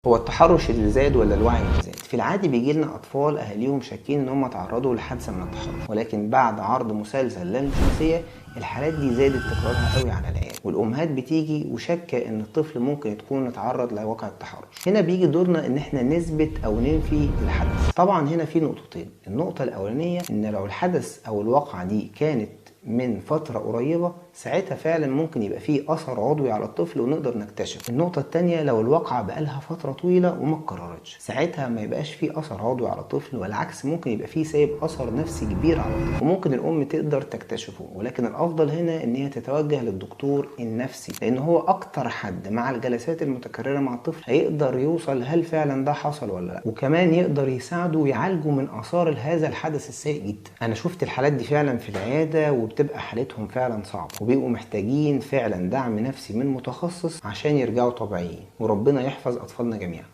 هو التحرش اللي زاد ولا الوعي اللي زاد؟ في العادي بيجي لنا اطفال اهاليهم شاكين ان هم تعرضوا لحادثة من التحرش، ولكن بعد عرض مسلسل لام شمسية الحالات دي زادت تكرارها قوي على العيال، والامهات بتيجي وشاكه ان الطفل ممكن يكون اتعرض لواقع التحرش. هنا بيجي دورنا ان احنا نثبت او ننفي الحدث. طبعا هنا في نقطتين، النقطة الاولانية ان لو الحدث او الواقعة دي كانت من فترة قريبة ساعتها فعلا ممكن يبقى فيه أثر عضوي على الطفل ونقدر نكتشف. النقطة التانية لو الواقعة بقالها فترة طويلة وما اتكررتش ساعتها ما يبقاش فيه أثر عضوي على الطفل، والعكس ممكن يبقى فيه سايب أثر نفسي كبير على الطفل وممكن الأم تقدر تكتشفه، ولكن الأفضل هنا إن هي تتوجه للدكتور النفسي لأن هو أكتر حد مع الجلسات المتكررة مع الطفل هيقدر يوصل هل فعلا ده حصل ولا لا، وكمان يقدر يساعده ويعالجه من آثار هذا الحدث السيء جدا. أنا شفت الحالات دي فعلا في العيادة وبتبقى حالتهم فعلا صعبة وبيبقوا محتاجين فعلا دعم نفسي من متخصص عشان يرجعوا طبيعيين، وربنا يحفظ أطفالنا جميعا.